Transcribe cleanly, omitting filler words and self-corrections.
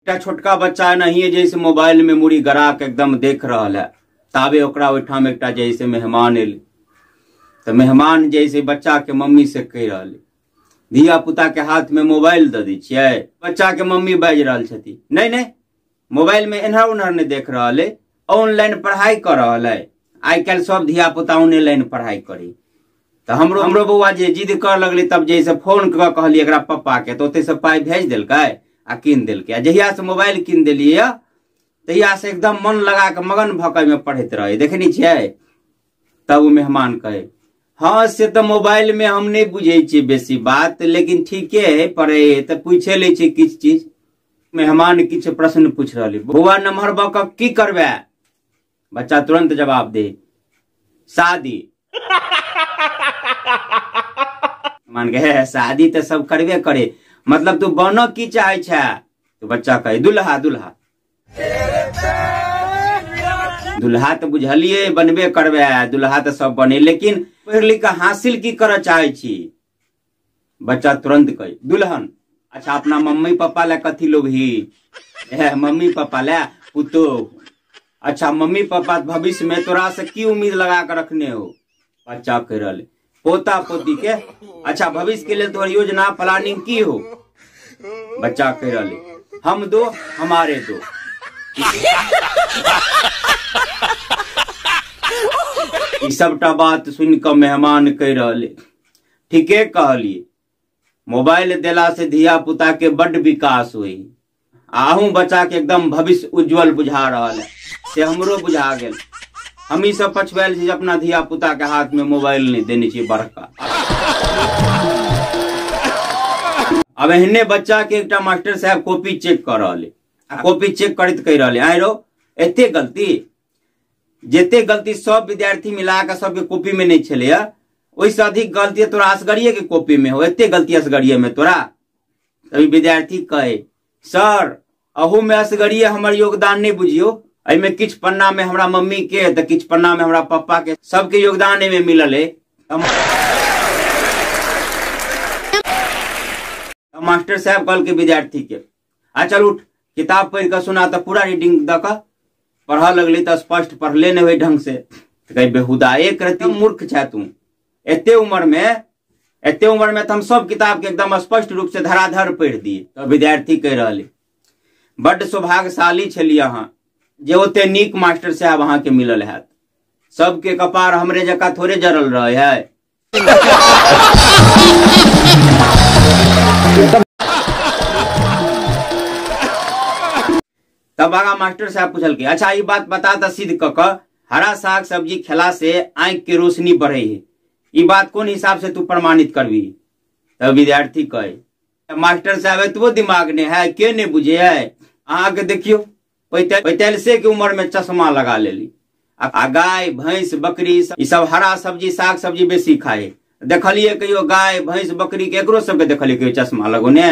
एकटा छोटका बच्चा एनाहिए जैसे मोबाइल में मुड़ी गड़ा के एकदम देख रहल है, ताबे ओकरा ओहिठाम एकटा जैसे मेहमान एलै। तऽ मेहमान जैसे बच्चा के मम्मी से कहि रहल, धिया पुता के हाथ में मोबाइल दऽ दै छियै? बच्चा के मम्मी बाजि रहल छथिन, नहि नहि, मोबाइल में एन्हर ओन्हर नहि देख रहल है, ऑनलाइन पढ़ाई कऽ रहल है। आइ काल्हि सब धिया पुता ऑनलाइन पढ़ाई करी। तऽ हमरो हमरो बौआ जे जिद कर लगलै, तब जे से फोन कऽ कहलियै एकरा पप्पा के, तऽ ओतै से पाइ भेज देलकै आ कीन देलकै। आ जहिया से मोबाइल कीन देलियै तहिया से एकदम मन लगा कऽ मगन भऽ कऽ एहिमे पढ़ैत रहै, देखै नहि छियै? तब ओ मेहमान कहे, हँ से तऽ मोबाइल में हम नहि बुझै छियै बेसी बात, लेकिन ठीके है, पढ़े है तऽ पूछे लै छियै किछु चीज। मेहमान किछु प्रश्न पूछ रहल, बौआ नमहर भऽ कऽ की करबै? बच्चा तुरंत जवाब दे, शादी। मान के हे, शादी तऽ सब करबे करे, मतलब तू बनऽ की चाहे छै? तो बच्चा कहे, दुल्हा। दुल्हा दुल्हा तऽ बुझलियै बनबे करबै, दुल्हा तऽ सब बने, लेकिन पढ़ि लिख कऽ हासिल की करऽ चाहै छी? बच्चा तुरंत कहे, दुल्हन। अच्छा, अपना मम्मी पापा ले कथी लोभही? हे, मम्मी पापा ले पुतोह। अच्छा, मम्मी पापा भविष्य में तोरा से की उम्मीद लगा के रखने हो? बच्चा कहि रहल, पोता पोती के। अच्छा, भविष्य के लेल तोहर योजना प्लानिंग की हो? बच्चा कहि रहल, हम दो हमारे दो। ई सबटा बात सुनि कऽ मेहमान कहि रहल, ठीके कहलिए, मोबाइल देला से धिया पुता के बड्ड विकास होई, आ अहूँ बच्चा के एकदम भविष्य उज्जवल बुझा रहल है, से हमरो बुझा गेल। हम ई सब पछुआयल छी जे अपना धिया पुता के हाथ में मोबाइल नहीं देने छी बड़का। अब एहने बच्चा के एकटा मास्टर साहब कॉपी चेक कर रहल है, आ कॉपी चेक करैत कहि रहल है, आँय रौ, एते गलती, जते गलती सब विद्यार्थी मिला कऽ सबके कॉपी में नहीं छलैया, ओहिसँ अधिक गलती तोरा असगरिये के कॉपी में हो, एते गलती असगरिये में तोरा? तभी विद्यार्थी कहे, सर अहू में असगरिये हमर योगदान नहीं बुझियो, एहिमे किछु पन्ना में हमरा मम्मी के तऽ किछु पन्ना में हमरा पप्पा के, सबके योगदान एहिमे मिलल है। मास्टर साहब कहलकै विद्यार्थी के, आ चल उठ, किताब पढ़ि कऽ सुना। तऽ पूरा रीडिंग दऽ कऽ पढ़ऽ लगलै तऽ स्पष्ट पढ़ले नहि होइ ढंग से। तऽ कहै, बेहुदा, एक रत्ती मूर्ख छै तू, एते उम्र में, एते उम्र में तऽ हम सब किताब के एकदम स्पष्ट रूप से धराधर पढ़ि दिए। तऽ विद्यार्थी कहि रहल, बड्ड सौभाग्यशाली छलियै अहाँ जे ओते नीक मास्टर साहब अहाँके मिलल हैत, सबके कपार हमरे जकाँ थोड़े जरल रहे है। तब आगा मास्टर साहब पूछलकै, अच्छा ई बात बता तऽ सिद्ध कऽ कऽ, हरा साग सब्जी खेला से आँखि के रोशनी बढ़े है, ई बात कोन हिसाब से तू प्रमाणित करबी? तब विद्यार्थी कहे, मास्टर साहब एतबो दिमाग नहीं है, के नहीं बुझे है, अहाँके देखियो 45 के उम्र में चश्मा लगा लेली, आ गाय भैंस बकरी ई सब हरा सब्जी साग सब्जी बेसी खाए, देखलिए कहियो गाय भैंस बकरी के एकरो सबके देखलिए कहियो चश्मा लगौने?